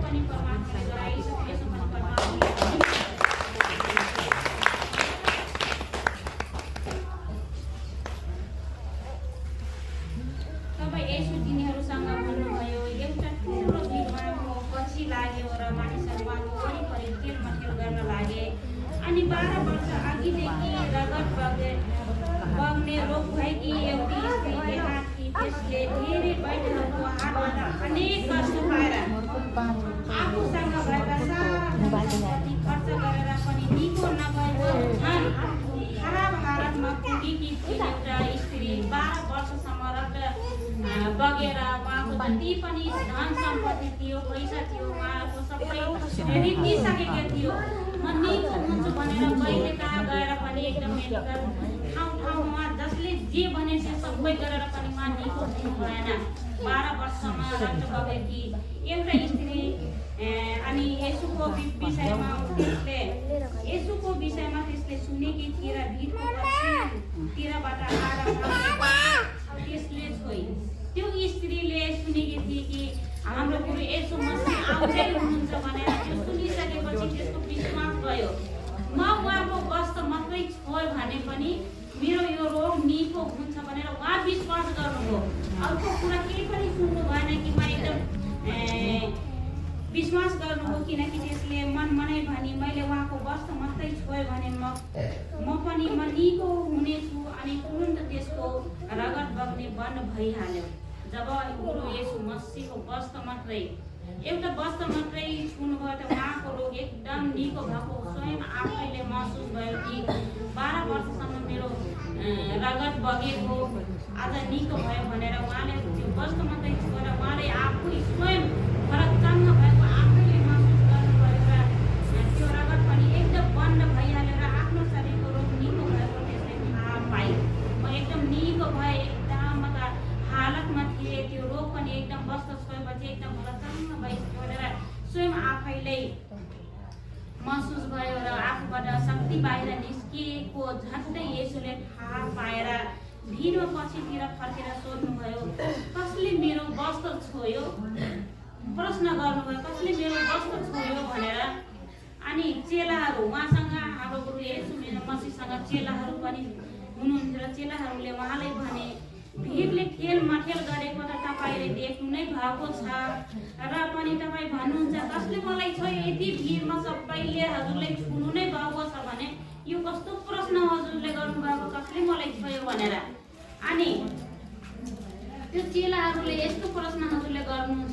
पनि परमात्माले गराइसक्यो, यसो पनि परमात्माले तपाईँ यसो तिनीहरूसँग भन्नुभयो एउटा ठुलो बिरुवाको पछि लाग्यो र मानिसहरू उहाँको वरिपरि तेलमतेल गर्न लागे। अनि 12 वर्ष अघिदेखि रगत बग्ने रोग भएकी एउटी स्त्री त्यहाँ थिई। त्यसले धेरै वैद्यहरूको हातबाट अनेक कष्ट पाएर आफूसँग भएका सारा सम्पत्ति खर्च गरेर पनि निको नभएको झन् खराब हालतमा पुगेकी थिई। एउटा स्त्री 12 वर्षसम्म रगत बगेर उहाँको जति पनि धन सम्पत्ति थियो, पैसा थियो, उहाँको सबै रित्तिसकेको थियो। म निको हुन्छु भनेर कहिले कहाँ गएर पनि एकदम मेडिकल ठाउँमा जसले जे भने त्यो सबै गरेर पनि उहाँ निको हुनु भएन। 12 वर्षसम्म रगत बगेकी एउटा स्त्री। अनि यसुको विषयमा त्यसले सुनेकी थिए र भिडको पछितिरबाट आएर त्यसले छोई। त्यो स्त्रीले सुनेकी थिए कि हाम्रो गुरु येशू मसीह आउँदै हुनुहुन्छ भनेर। त्यो सुनिसकेपछि त्यसको विश्वास भयो। म उहाँको वस्त्र मात्रै छोयो भने पनि मेरो यो रोग निको हुन्छ भनेर उहाँ विश्वास गर्नुभयो। अर्को कुरा केही पनि सुन्नु भएन कि म एकदम विश्वास गर्नुभयो, किनकि त्यसले मनै भनी मैले उहाँको वस्त्र मात्रै छोयो भने म निको हुनेछु। अनि तुरुन्त त्यसको रगत बग्ने बन्द भइहाल्यो। जब गुरु येशू मसीहको वस्त्र मात्रै एउटा वस्त्र मात्रै छुनुभयो त उहाँको रोग एकदम निको भएको स्वयं आफैले महसुस भयो कि 12 वर्षसम्म मेरो रगत बगेको आज निको भयो भनेर उहाँले त्यो वस्त्र मात्रै छोएर उहाँले आफू स्वयं फरकचङ्ग भएको आफैले महसुस गर्नुभयो र त्यो रगत पनि एकदम बन्द भइहालेर आफ्नो शरीरको रोग निको भएको त्यसले थाहा पाए। म एकदम निको भए, एकदम हालतमा थिए। त्यो रोग पनि एकदम वस्त्र छोएपछि एकदम फरकचङ्ग भइसक्यो भनेर स्वयं आफैले महसुस भयो र आफूबाट शक्ति बाहिर निस्किएको झट्टै येशूले थाहा पाएर भिडमा पछितिर फर्केर सोध्नुभयो, कसले मेरो वस्त्र छोयो? प्रश्न गर्नुभयो, कसले मेरो वस्त्र छोयो भनेर। अनि चेलाहरू उहाँसँग, हाम्रो गुरु येशू मसीहसँग चेलाहरू पनि हुनुहुन्थ्यो। चेलाहरूले उहाँलाई भने, भिडले ठेलमठेल गरेको त तपाईँले देख्नु नै भएको छ र पनि तपाईँ भन्नुहुन्छ कसले मलाई छोयो? यति भिडमा सबैले हजुरलाई छुनु नै भएको छ भने यो कस्तो प्रश्न हजुरले गर्नुभएको, कसले मलाई छोयो भनेर। अनि त्यो चेलाहरूले यस्तो प्रश्न हजुरले गर्नुहुन्छ